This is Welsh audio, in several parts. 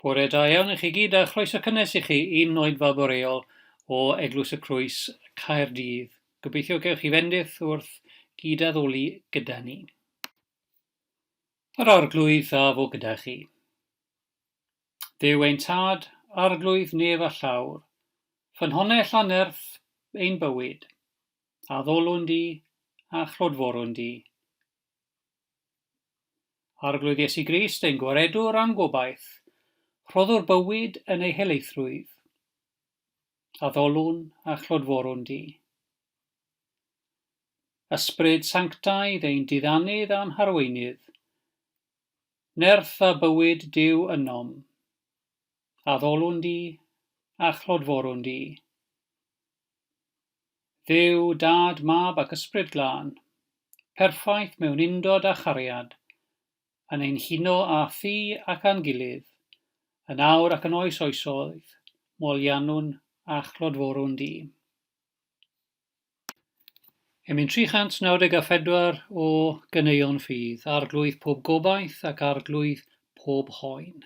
Bore da iawn i chi gyd a chroeso cynnes i chi i'n oedfa boreol o Eglwys y Crwys, Caerdydd. Gobeithio gewch chi fendith wrth gyd-addoli gyda ni. Yr Arglwydd a fo gyda chi. Dduw ein Tad, Arglwydd nef a llawr, ffynhonnell a nerth ein bywyd, addolwn di a chlodforwn di. Arglwydd Iesu Grist, ein Gwaredwr a'n gobaith, rhoddwr bywyd yn ei helaethrwydd. Addolwn a chlodforwn di. Ysbryd sanctaidd ein diddanydd a'n harweinydd, nerth a bywyd Duw ynom. Addolwn di a chlodforwn di. Dduw, Dad, Mab ac Ysbryd Glân, perffaith mewn undod a chariad, yn ein huno â thi ac â'n gilydd, yn awr ac yn oes oesoedd, moliannwn a chlodforwn di. Emyn 394 o Ganeuon Ffydd, Arglwydd pob gobaith ac Arglwydd pob hoen.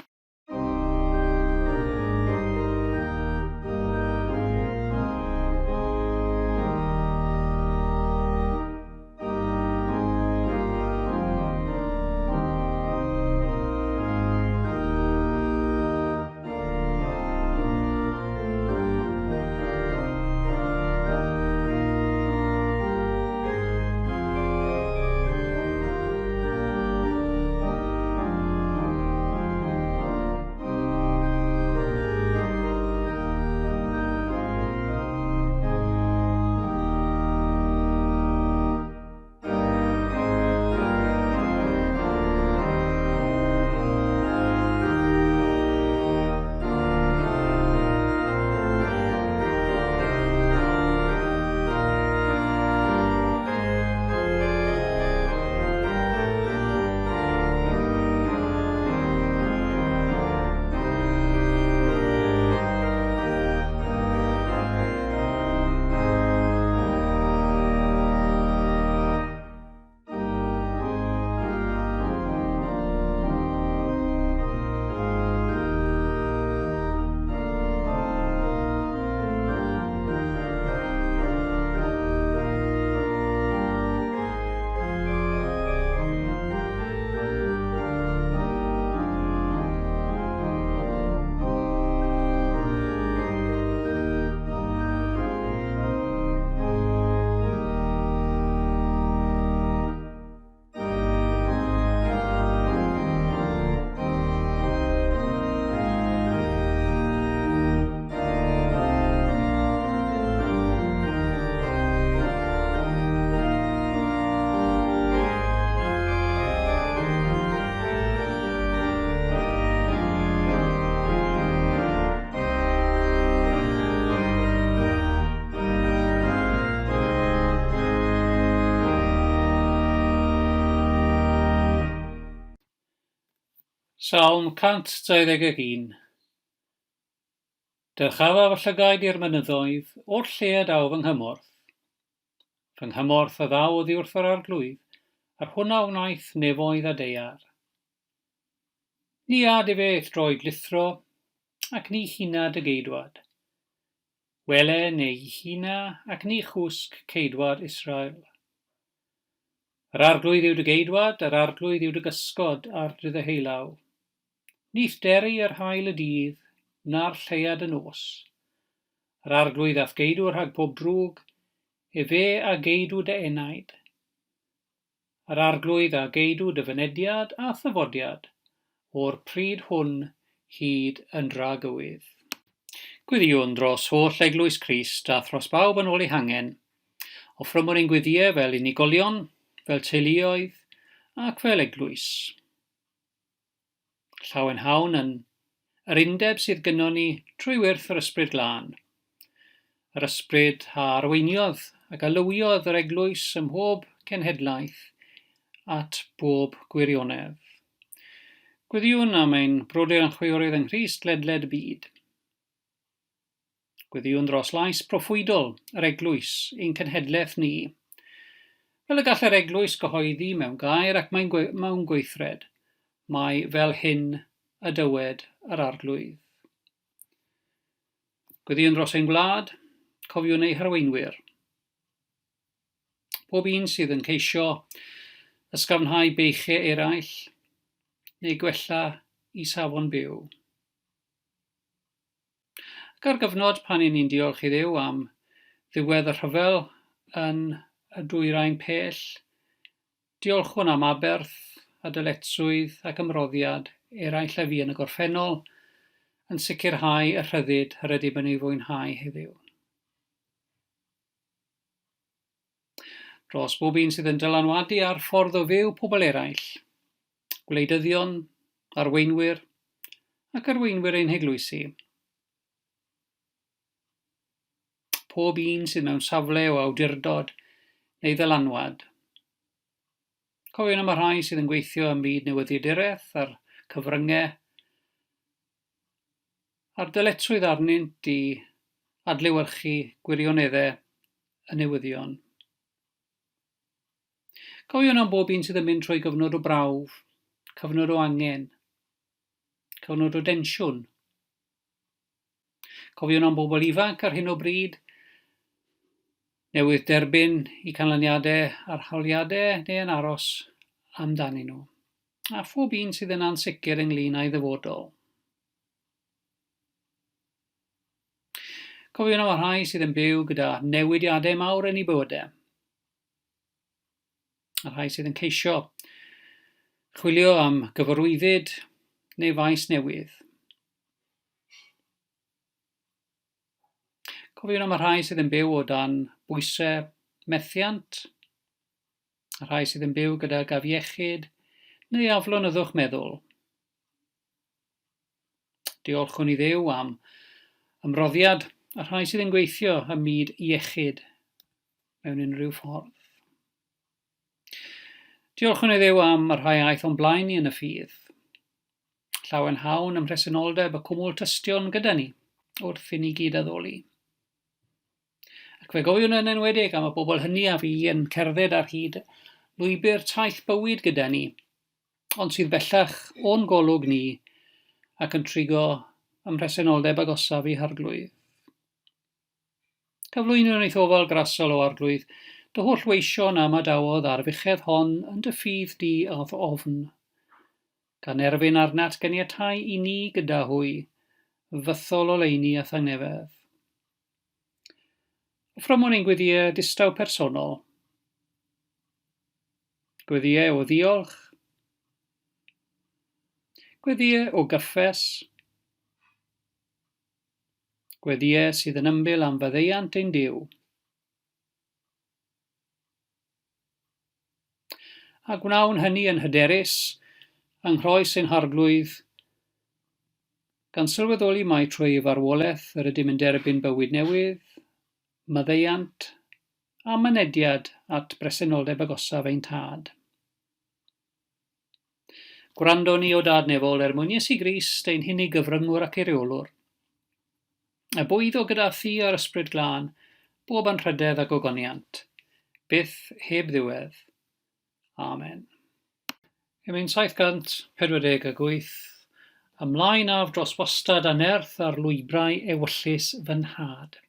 Salm 121. Dyrchafaf fy llygaid i'r mynyddoedd, o'r lle y daw fy nghymorth. Fy nghymorth a ddaw oddi wrth yr Arglwydd, yr hwn a wnaeth nefoedd a daear. Ni ad efe i'th droed lithro, ac ni huna dy geidwad. Wele, neu huna, ac ni chwsg ceidwad Israel. Yr Arglwydd yw dy geidwad, yr Arglwydd yw dy gysgod ar dy ddeheulaw. Ni'th deri yr haul y dydd, na'r lleuad y nos. Yr Arglwydd a'th geidw rhag pob drwg, efe a geidw dy enaid. Yr Arglwydd a geidw dy fynediad a thyfodiad, o'r pryd hwn hyd yn dragywydd. Gweddïwn dros holl Eglwys Crist a thros bawb yn ôl eu hangen. Offrymwn ein gweddïau fel unigolion, fel teuluoedd, ac fel eglwys. Llawenhawn yn yr undeb sydd gynnon ni trwy wyrth yr Ysbryd Glân. Yr Ysbryd a arweiniodd ac a lywiodd yr Eglwys ym mhob cenhedlaeth at bob gwirionedd. Gweddïwn am ein brodyr a'n chwiorydd yng Nghrist ledled y byd. Gweddïwn dros lais proffwydol yr Eglwys, ein cenhedlaeth ni. Fel y gall yr Eglwys gyhoeddi mewn gair ac mewn gweithred, mai fel hyn y dywed yr Arglwydd. Gweddïwn dros ein gwlad, cofiwn ei harweinwyr. Pob un sydd yn ceisio ysgafnhau beichiau eraill neu gwella i safon byw. Ac ar gyfnod pan 'yn ni'n diolch i Dduw am ddiwedd y rhyfel yn y dwyrain pell, diolchwn am aberth a dyletswydd ac ymroddiad eraill a fu yn y gorffennol yn sicrhau y rhyddid yr ydym yn ei fwynhau heddiw. Dros bob un sydd yn dylanwadu ar ffordd o fyw pobl eraill, gwleidyddion, arweinwyr ac arweinwyr ein heglwysi. Pob un sydd mewn safle o awdurdod neu ddylanwad. Cofiwn am y rhai sydd yn gweithio ym myd newyddiaduraeth a'r cyfryngau, a'r dyletswydd arnynt i adlewyrchu gwirioneddau y newyddion. Cofiwn am bob un sydd yn mynd trwy gyfnod o brawf, cyfnod o angen, cyfnod o densiwn. Cofiwn am bobl ifanc ar hyn o bryd, newydd derbyn i canlyniadau arholiadau neu yn aros amdanyn nhw. A phob un sydd yn ansicr ynglyn â'i ddyfodol. Cofiwn am y rhai sydd yn byw gyda newidiadau mawr yn eu bywydau. A rhai sydd yn ceisio chwilio am gyfarwyddyd neu faes newydd. Cofiwn am y rhai sydd yn byw o dan bwysau methiant, y rhai sydd yn byw gydag afiechyd neu aflonyddwch meddwl. Diolchwn i Dduw am ymroddiad y rhai sydd yn gweithio ym myd iechyd mewn unrhyw ffordd. Diolchwn i Dduw am y rhai aeth o'n blaen ni yn y ffydd. Llawenhawn ym mhresenoldeb y cwmwl tystion gyda ni wrth i ni gyd addoli. Ac fe gofiwn yn enwedig am y bobl hynny a fu yn cerdded ar hyd lwybr taith bywyd gyda ni, ond sydd bellach o'n golwg ni ac yn trigo ym mhresenoldeb agosaf eu Harglwydd. Cyflwynwn eith ofal grasol, O Arglwydd, dy holl weision am adawodd a'r fuchedd hon yn dy ffydd di a'th ofn. Gan erfyn arnat ganiatau i ni gyda hwy, fythol oleuni a thangnefedd. Offrymwn ein gweddïau distaw personol. Gweddïau o ddiolch. Gweddïau o gyffes. Gweddïau sydd yn ymbil am faddeuant ein Duw. A gwnawn hynny yn hyderus yng nghroes ein Harglwydd, gan sylweddoli mai trwy ei farwolaeth yr ydym yn derbyn bywyd newydd, maddeuant, a mynediad at bresenoldeb agosaf ein Tad. Gwrando ni, O Dad Nefol, er mwyn Iesu Grist, ein hunig gyfryngwr ac eiriolwr. A bwyddo gyda thi a'r Ysbryd Glân, bob anrhydedd a gogoniant, byth heb ddiwedd. Amen. Emyn 748, Ymlaen af dros wastad a nerth ar lwybrau ewyllys fy nhad.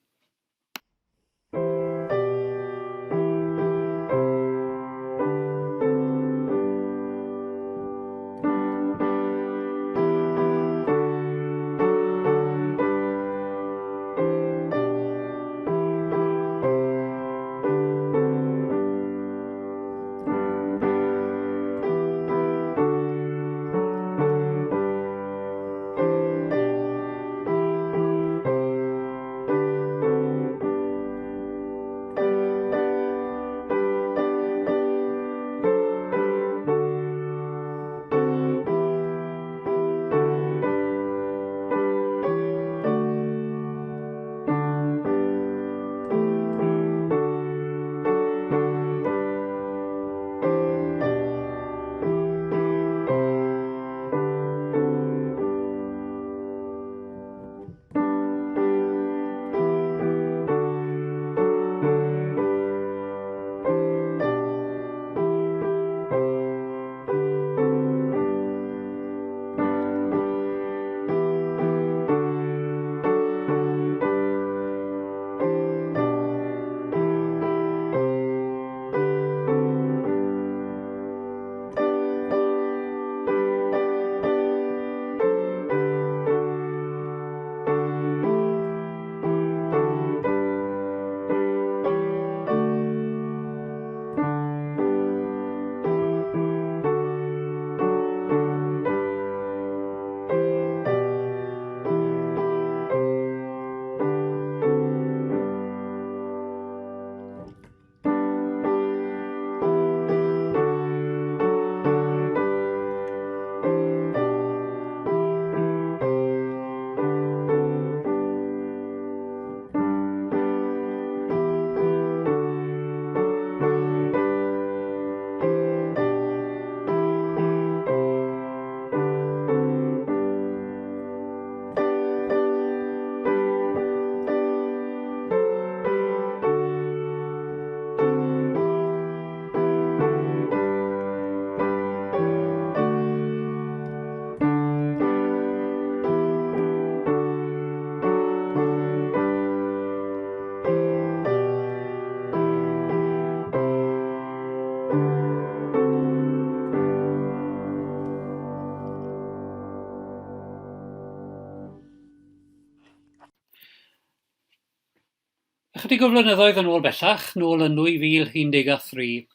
Ychydig o flynyddoedd yn ôl bellach, nôl yn 2013,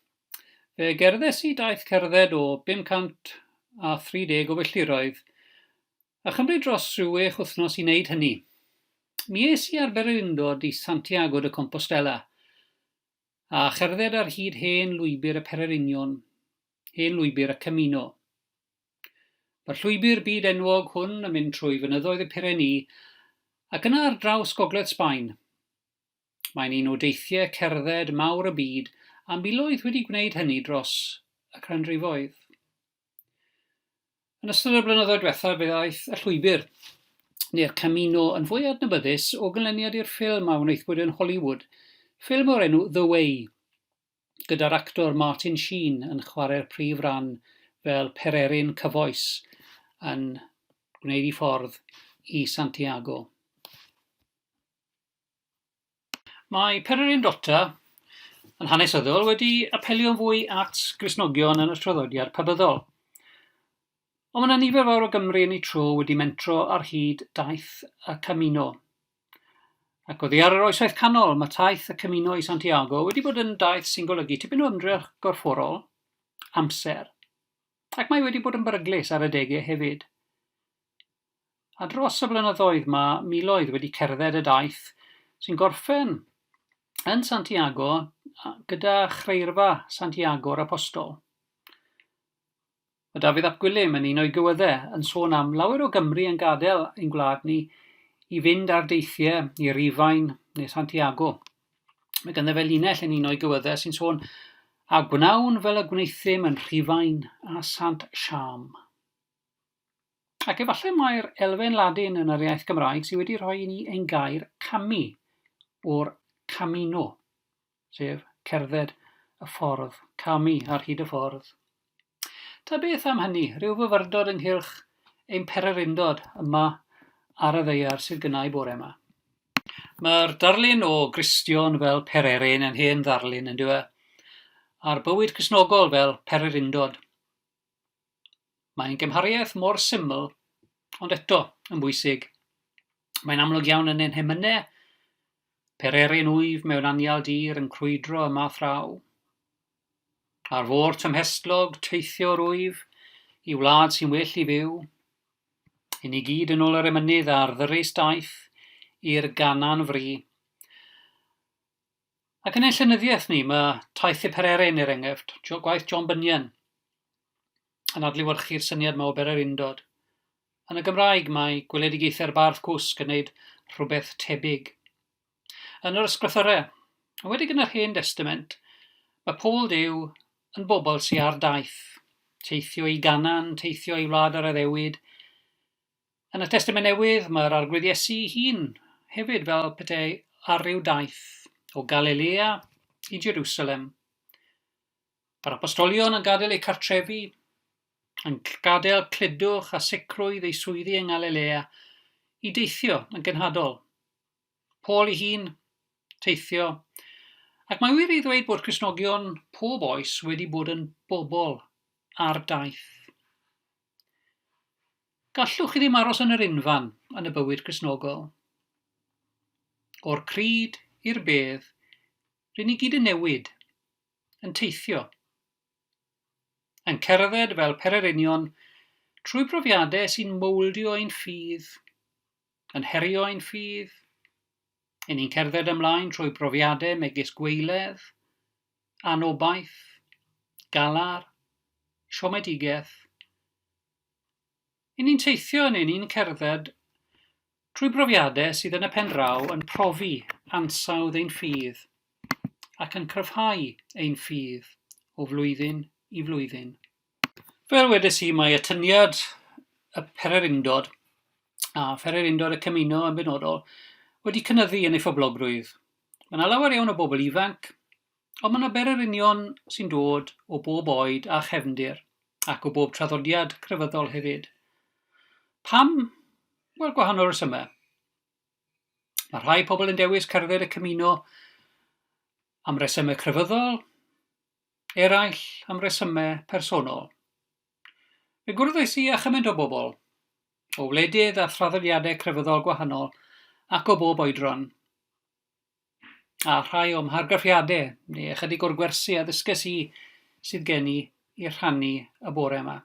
fe gerddes i daith cerdded o 530 o filltiroedd, a chymryd dros rhyw wech wythnos i wneud hynny. Mi es i ar bererindod i Santiago de Compostela, a cherdded ar hyd hen lwybr y pererinion, hen lwybr y Camino. Mae'r llwybr byd enwog hwn yn mynd trwy fynyddoedd y Pyrenee ac yna ar draws gogledd Sbaen. Mae'n un o deithiau cerdded mawr y byd a miloedd wedi gwneud hynny dros y canrifoedd. Yn ystod y blynyddoedd diwethaf fe ddaeth y llwybr, neu'r Camino, yn fwy adnabyddus o ganlyniad i'r ffilm a wnaethpwyd yn Hollywood, ffilm o'r enw The Way. gyda'r actor Martin Sheen yn chwarae'r prif ran fel pererin cyfoes yn gwneud ei ffordd i Santiago. Mae pererindota yn hanesyddol wedi apelio'n fwy at Gristnogion yn y traddodiad Pabyddol. Ond mae yna nifer fawr o Gymry yn eu tro wedi mentro ar hyd daith y Camino. Ac oddi ar yr Oesoedd Canol, mae taith y Camino i Santiago wedi bod yn daith sy'n golygu tipyn o ymdrech gorfforol, amser, ac mae wedi bod yn beryglus ar adegau hefyd. A dros y blynyddoedd mae miloedd wedi cerdded y daith sy'n gorffen yn Santiago gyda chreirfa Santiago'r Apostol. Mae Dafydd ap Gwilym yn un o'i gywyddau yn sôn am lawer o Gymry yn gadael ein gwlad ni i fynd ar deithiau i Rufain neu Santiago. Mae ganddo fe linell yn un o'i gywyddau sy'n sôn a gwnawn fel y gwneuthum yn Rhufain a Sant Siam. Ac efallai mai'r elfen Ladin yn yr iaith Gymraeg sydd wedi rhoi i ni ein gair camu o'r camino. sef cerdded y ffordd, camu ar hyd y ffordd. Ta beth am hynny, rhyw fyfyrdod ynghylch ein pererindod yma ar y ddaear sydd gynnau bore yma. Mae'r darlun o Gristion fel pererin yn hen ddarlun, yn dyw e? A'r bywyd Cristnogol fel pererindod. Mae'n gymhariaeth mor syml, ond eto yn bwysig. Mae'n amlwg iawn yn ein hemynau, pererin wyf mewn anial dir yn crwydro yma thraw. Ar fôr tymhestlog, teithio rwyf i wlad sy'n well i fyw. I ni gyd yn ôl yr emynydd ar ddyrys daith i'r Ganan fri. Ac yn ein llenyddiaeth ni, mae Taith y Pererin, er enghraifft, gwaith John Bunyan, yn adlewyrchu'r syniad yma o bererindod. Yn y Gymraeg, mae Gweledigaethau'r Bardd Cwsg yn gwneud rhywbeth tebyg. Yn yr Ysgrythyrau, yn wedig yn yr Hen Destament, mae pobl Duw yn bobl sydd ar daith, teithio i Ganan, teithio i wlad yr addewid, Yn y Testament Newydd, mae'r Arglwydd Iesu ei hun hefyd fel petai ar ryw daith o Galilea i Jerusalem. Mae'r apostolion yn gadael eu cartrefi, yn gadael cludwch a sicrwydd eu swyddi yng Nghalilea i deithio yn genhadol. Paul ei hun, teithio. Ac mae wir i ddweud bod Cristnogion pob oes wedi bod yn bobl ar daith. Gallwch chi ddim aros yn yr unfan yn y bywyd Cristnogol. O'r crud i'r bedd, ry'n ni gyd yn newid, yn teithio, yn cerdded fel pererinion trwy brofiadau sy'n mowldio ein ffydd, yn herio ein ffydd. Ry'n ni'n cerdded ymlaen trwy brofiadau megis gweiledd, anobaith, galar, siomedigaeth. Y'n ni'n teithio neu ni'n cerdded trwy brofiadau sydd yn y pen draw yn profi ansawdd ein ffydd ac yn cryfhau ein ffydd o flwyddyn i flwyddyn. Fel wedes i, mae atyniad y pererindod, a phererindod y Camino yn benodol, wedi cynyddu yn ei phoblogrwydd. Mae yna lawer iawn o bobl ifanc, ond mae yna bererinion sy'n dod o bob oed a chefndir, ac o bob traddodiad crefyddol hefyd. Pam? Wel, gwahanol resymau. Mae rhai pobl yn dewis cerdded y Camino am resymau crefyddol, eraill am resymau personol. Fe gwrddais i â chymaint o bobl, o wledydd a thraddodiadau crefyddol gwahanol ac o bob oedran. A rhai o'm hargraffiadau, neu ychydig o'r gwersi a ddysges i sydd gen i i rhannu y bore yma.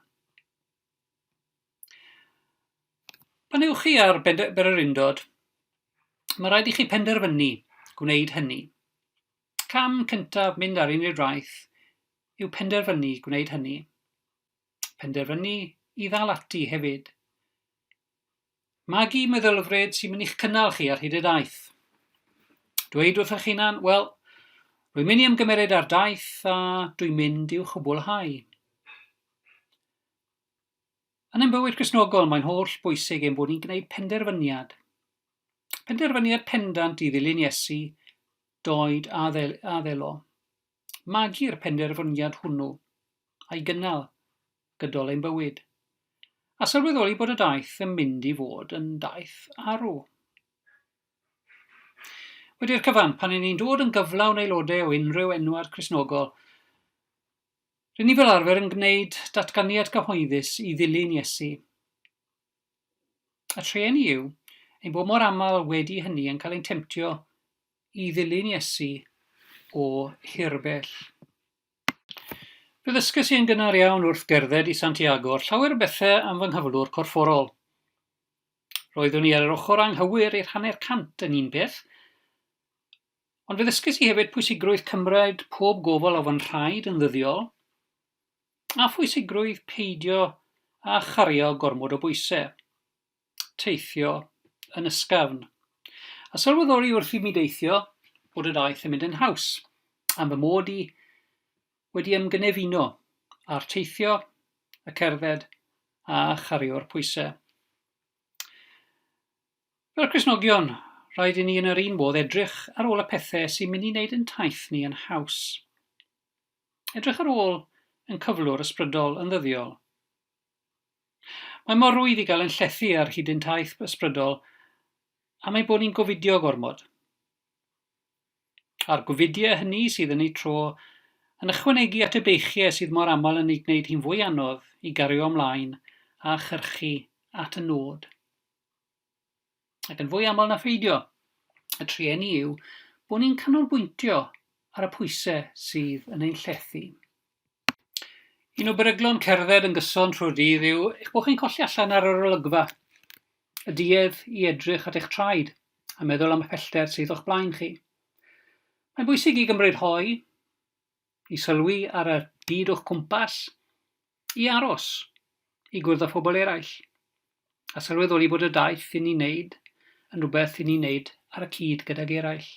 Pan ewch chi ar bererindod, mae rhaid i chi penderfynu gwneud hynny. Cam cyntaf mynd ar unrhyw daith yw penderfynu gwneud hynny. Penderfynu i ddal ati hefyd. Magu meddylfryd sy'n mynd i'ch cynnal chi ar hyd y daith. Dweud wrth eich hunan, wel, rwy'n mynd i ymgymeryd â'r daith a dwi'n mynd i'w chwblhau. Yn ein bywyd Cristnogol, mae'n holl bwysig ein bod ni'n gwneud penderfyniad. Penderfyniad pendant i ddilyn Iesu, doed a, ddel a ddelo. Magu'r penderfyniad hwnnw, a'i gynnal gydol ein bywyd. A sylweddoli bod y daith yn mynd i fod yn daith arw. Wedi'r cyfan, pan y'n ni'n dod yn gyflawn aelodau o unrhyw enwad Cristnogol, Rŷn ni fel arfer yn gwneud datganiad cyhoeddus i ddilyn Iesu. Y trueni yw ein bod mor aml wedi hynny yn cael ein temtio i ddilyn Iesu o hirbell. Fe ddysges i yn gynnar iawn wrth gerdded i Santiago llawer o bethau am fy nghyflwr corfforol. Roeddwn i ar yr ochr anghywir i'r hanner cant yn un peth, Ond fe ddysges i hefyd pwysigrwydd cymryd pob gofal o fy nhraed yn ddyddiol, a phwysigrwydd peidio â chario gormod o bwysau. Teithio yn ysgafn. A sylweddoli wrth i mi deithio bod y daith yn mynd yn haws, am fy mod i wedi ymgynefino â'r teithio, y cerdded a chario'r pwysau. Fel Cristnogion, rhaid i ni yn yr un modd edrych ar ôl y pethau sy'n mynd i wneud ein taith ni yn haws. Edrych ar ôl ein cyflwr ysbrydol yn ddyddiol. Mae mor rwydd i gael ein llethu ar hyd ein taith ysbrydol am ein bod ni'n gofidio gormod. A'r gofidiau hynny sydd yn eu tro yn ychwanegu at y beichiau sydd mor aml yn ei gwneud hi'n fwy anodd i gario ymlaen a chyrchu at y nod. Ac yn fwy aml na pheidio, y trueni yw bod ni'n canolbwyntio ar y pwysau sydd yn ein llethu. Un o beryglon cerdded yn gyson trwy'r dydd yw eich bod chi'n colli allan ar yr olygfa, y duedd i edrych at eich traed a meddwl am y pellter sydd o'ch blaen chi. Mae'n bwysig i gymryd hoe, i sylwi ar y byd o'ch cwmpas, i aros, i gwrdd â phobl eraill, a sylweddoli bod y daith i ni'n wneud yn rhywbeth i ni'n wneud ar y cyd gydag eraill.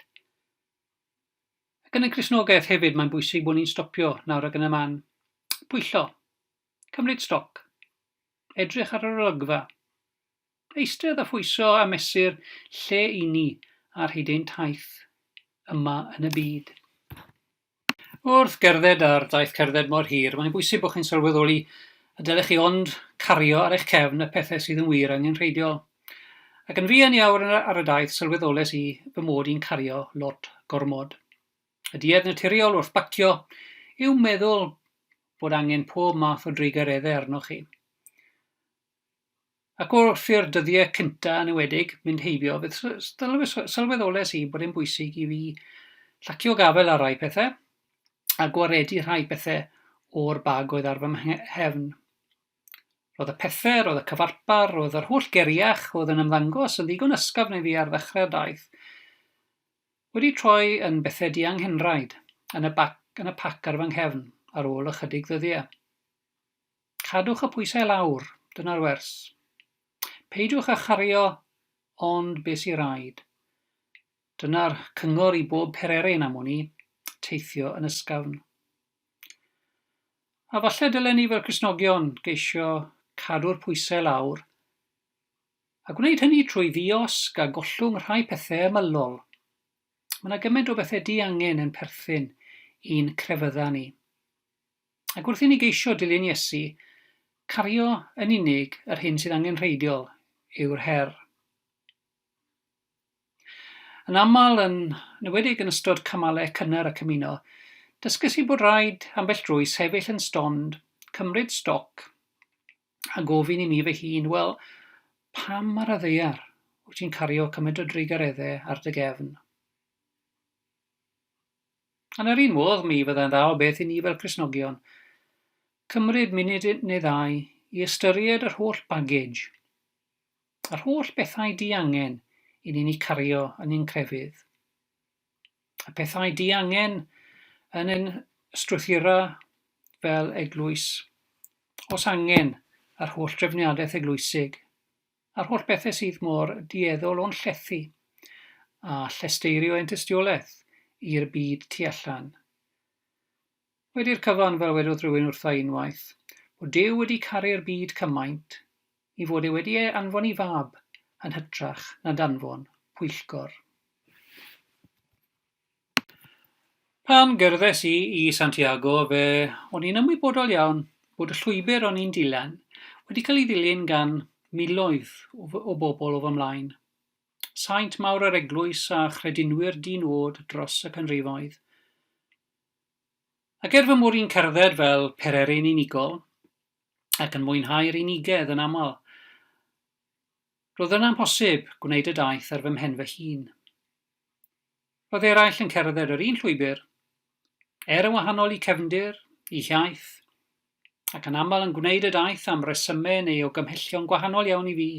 Ac yn y Gristnogaeth hefyd mae'n bwysig bod ni'n stopio nawr ac yn y man. Pwyllo. Cymryd stoc. Edrych ar yr olygfa. Eistedd a phwyso a mesur lle i ni ar hyd ein taith yma yn y byd. Wrth gerdded ar daith cerdded mor hir, mae'n bwysig bod chi'n sylweddoli y dylech chi ond cario ar eich cefn y pethau sydd yn wir angenrheidiol. Ac yn fuan iawn ar y daith sylweddoles i fy mod i'n cario lot gormod. Y duedd naturiol wrth bacio yw meddwl bod angen pob math o drugareddau arnoch chi. Ac wrth i'r dyddiau cynta yn enwedig mynd heibio, fe sylweddoles i bod e'n bwysig i fi llacio gafael ar rai pethau a gwaredu rhai pethau o'r bag oedd ar fy nghefn. Roedd y pethau, roedd y cyfarpar, roedd yr holl geriach oedd yn ymddangos yn ddigon ysgafn i fi ar ddechrau'r daith, wedi troi yn bethau dianghenraid yn y, bac, yn y pac ar fy nghefn ar ôl ychydig ddyddiau. Cadwch y pwysau lawr, dyna'r wers. Peidiwch â chario ond be sy raid. Dyna'r cyngor i bob pererin am wn i, teithio yn ysgafn. A falle dylen ni fel Cristnogion geisio cadw'r pwysau lawr a gwneud hynny trwy ddiosg a gollwng rhai pethau ymylol. Mae yna gymaint o bethau diangen yn perthyn i'n crefydda ni. Ac wrth i ni geisio dilyn Iesu, cario yn unig yr hyn sydd angenrheidiol yw'r her. Yn aml, yn enwedig yn ystod cymalau cynnar y Camino, dysges i bod rhaid ambell drwy sefyll yn stond, cymryd stoc, a gofyn i mi fy hun, wel, pam ar y ddaear wyt ti'n cario cymaint o drugareddau ar dy gefn? Yn yr un modd, mi fyddai'n dda o beth i ni fel Cristnogion cymryd munud neu ddau i ystyried yr holl baggage, yr holl bethau diangen i ni'n eu cario yn ein crefydd. Y pethau diangen yn ein strwythurau fel eglwys, os angen yr holl drefniadaeth eglwysig, a'r holl bethau sydd mor dueddol o'n llethu a llesteirio ein tystiolaeth i'r byd tu allan. Wedi'r cyfan, fel wedodd rhywun wrtha i unwaith, bod Duw wedi caru'r byd cymaint i fod e wedi ei anfon i fab yn hytrach na danfon pwyllgor. Pan gerddes i i Santiago fe o'n i'n ymwybodol iawn bod y llwybr o'n i'n dilyn wedi cael ei ddilyn gan miloedd o, o bobl o fy mlaen. Saint mawr yr eglwys a chredinwyr di-nod dros y canrifoedd. Ac er fy mod i'n cerdded fel pererin unigol, ac yn mwynhau'r unigedd yn aml, roedd yn amhosib gwneud y daith ar fy mhen fy hun. Roedd eraill yn cerdded yr un llwybr, er yn wahanol i cefndir, i hiaith, ac yn aml yn gwneud y daith am resymau neu o gymhellion gwahanol iawn i fi.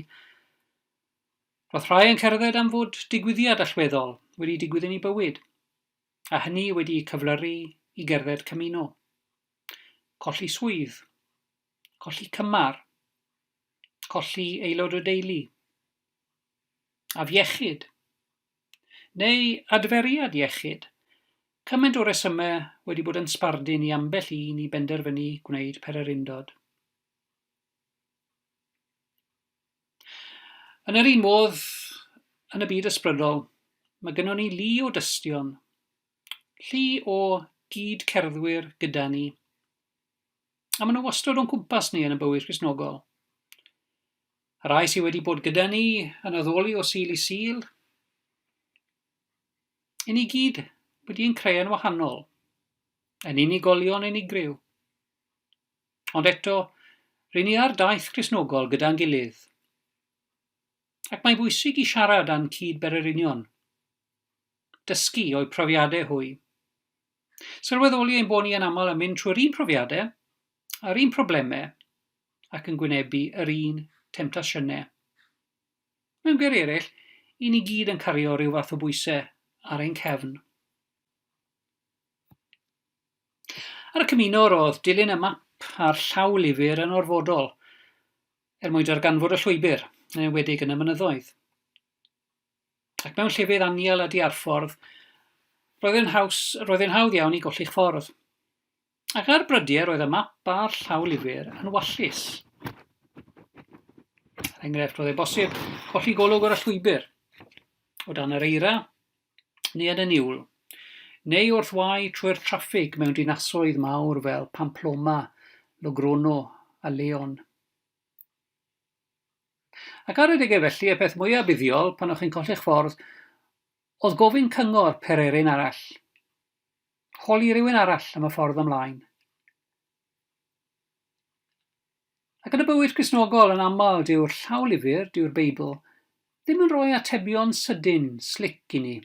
Roedd rhai yn cerdded am fod digwyddiad allweddol wedi digwydd yn eu bywyd, a hynny wedi cyflyru i gerdded Camino. Colli swydd, colli cymar, colli aelod o deulu, afiechyd, Neu adferiad iechyd. Cymaint o resymau wedi bod yn sbardun i ambell un i benderfynu gwneud pererindod. Yn yr un modd, yn y byd ysbrydol, mae gynnon ni lu o dystion, llu o gyd-cerddwyr gyda ni, a maen nhw wastad o'n cwmpas ni yn y bywyd Cristnogol. Y rhai sydd wedi bod gyda ni yn addoli o Sul i Sul, i ni gyd wedi ein creu yn wahanol, yn unigolion unigryw. Ond eto, ry'n ni ar daith Gristnogol gyda'n gilydd. Ac mae'n bwysig i siarad â'n cyd-bererinion, dysgu o'u profiadau hwy. Sylweddoli ein bod ni yn aml yn mynd trwy'r un profiadau a'r un problemau ac yn gwynebu yr un temtasiynau. Mewn geiriau eraill, i ni gyd yn cario rhyw fath o bwysau ar ein cefn. Ar y Camino roedd dilyn y map a'r llawlyfr yn orfodol er mwyn darganfod y llwybr, yn enwedig yn y mynyddoedd. Ac mewn llefydd anial a diarffordd, roedd e'n haws, roedd e'n hawdd iawn i golli'ch ffordd. Ac ar brydiau roedd y map a'r llawlyfr yn wallus. Er enghraifft, roedd e'n bosib colli golwg ar y llwybr o dan yr eira neu yn y niwl, neu wrth wau trwy'r traffig mewn dinasoedd mawr fel Pamplona, Logrono a Leon. Ac ar adegau felly, y peth mwyaf buddiol pan o'ch chi'n colli'ch ffordd oedd gofyn cyngor pererin arall. Holi rhywun arall am y ffordd ymlaen. Ac yn y bywyd Cristnogol, yn aml, dyw'r llawlyfr, dyw'r Beibl, ddim yn rhoi atebion sydyn, slic i ni.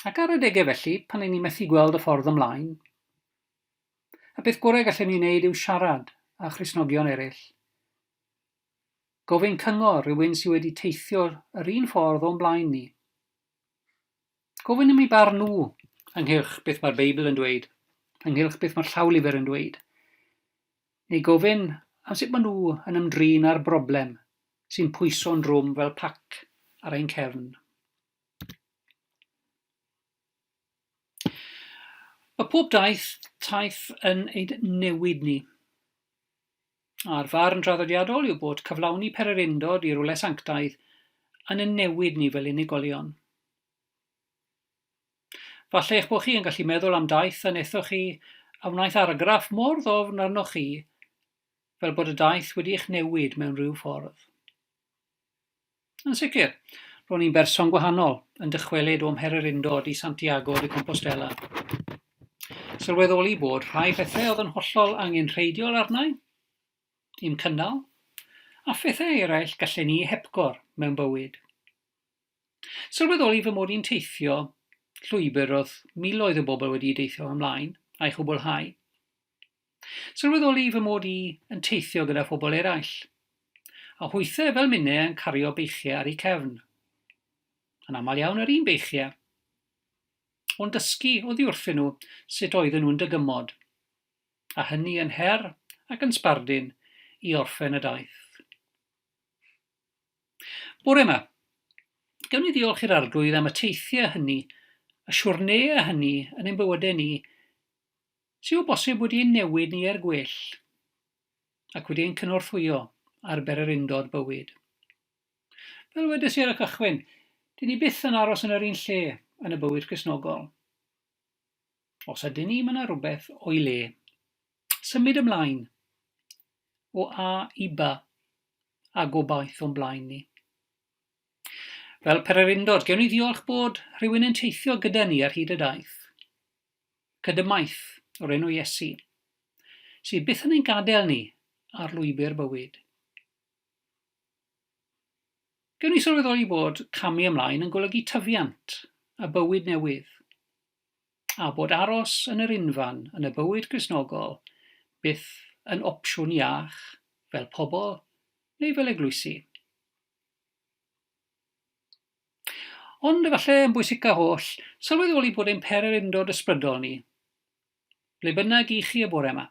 Ac ar adegau felly, pan 'y ni methu gweld y ffordd ymlaen, Y peth gorau gallen ni wneud yw siarad â Christnogion eraill. Gofyn cyngor rhywun sydd wedi teithio yr un ffordd o'n blaen ni. Gofyn am eu barn nhw ynghylch beth mae'r Beibl yn dweud, ynghylch beth mae'r llawlyfr yn dweud. Neu gofyn am sut maen nhw yn ymdrin â'r broblem sy'n pwyso'n drwm fel pac ar ein cefn. Mae pob daith, taith yn ein newid ni. A'r farn draddodiadol yw bod cyflawni pererindod i rywle sanctaidd yn ein newid ni fel unigolion. Falle eich bod chi yn gallu meddwl am daith a wnaethoch chi a wnaeth argraff mor ddofn arnoch chi fel bod y daith wedi eich newid mewn rhyw ffordd. Yn sicr, ro'n i'n berson gwahanol yn dychwelyd o'm hererindod i Santiago de Compostela. Sylweddoli bod rhai pethau oedd yn hollol angenrheidiol arna i, i'm cynnal, a phethau eraill gallen i hepgor mewn bywyd. Sylweddoli fy mod i'n teithio Llwybr roedd miloedd o bobl wedi ei deithio ymlaen a'i chwblhau. Sylweddoli fy mod i yn teithio gyda phobl eraill, a hwythau fel minne yn cario beichiau ar eu cefn. Yn aml iawn yr un beichiau. O'n dysgu oddi wrthyn nhw sut oedden nhw'n dygymod, a hynny yn her ac yn sbardun i orffen y daith. Bore yma, gawn ni ddiolch i'r Arglwydd am y teithiau hynny, y siwrneau hynny yn ein bywydau ni, sydd o bosib wedi ein newid ni er gwell, ac wedi ein cynorthwyo ar bererindod bywyd. Fel wedes i ar y cychwyn, dyn ni byth yn aros yn yr un lle yn y bywyd Cristnogol. Os ydyn ni, mae yna rhywbeth o'i le. Symud ymlaen, o A i B, a gobaith o'n blaen ni. Fel pererindod, gewn ni ddiolch bod rhywun yn teithio gyda ni ar hyd y daith. Cydymaith o'r enw Iesu, sydd byth yn ein gadael ni ar lwybr bywyd. Gewn ni sylweddoli bod camu ymlaen yn golygu tyfiant a bywyd newydd, a bod aros yn yr unfan yn y bywyd Cristnogol byth yn opsiwn iach fel pobl neu fel eglwysi. Ond efallai yn bwysicaf oll, sylweddoli bod ein pererindod ysbrydol ni, ble bynnag i chi y bore yma,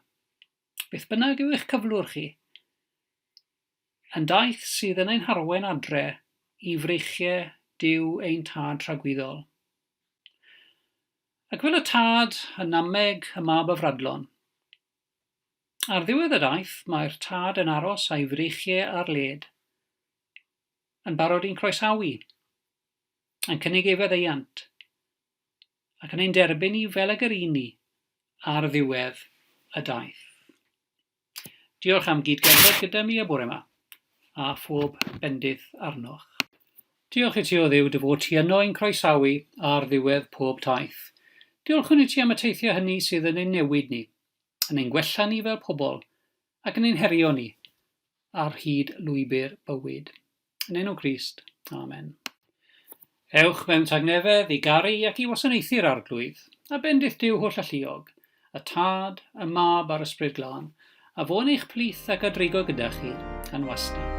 beth bynnag yw eich cyflwr chi, yn daith sydd yn ein harwain adre i freichiau Duw ein Tad tragwyddol. Ac fel y tad yn nameg y mab afradlon, ar ddiwedd y daith mae'r tad yn aros a'i freichiau ar led, yn barod i'n croesawu, yn cynnig ei faddeuant, ac yn ein derbyn ni fel ag yr un ni ar ddiwedd y daith. Diolch am gyd-gerdded gyda mi y bore yma, a phob bendith arnoch. Diolch i ti, O Dduw, dy fod ti yno i'n croesawu ar ddiwedd pob taith. Diolchwn i ti am y teithiau hynny sydd yn ein newid ni, yn ein gwella ni fel pobl, ac yn ein herio ni ar hyd lwybr bywyd. Yn enw Crist. Amen. Ewch mewn tagnefedd i garu ac i wasanaethu'r Arglwydd, a bendith Duw Hollalluog, y Tad, y Mab a'r Ysbryd Glân, a fo yn eich plith ac a drigo gyda chi yn wastad.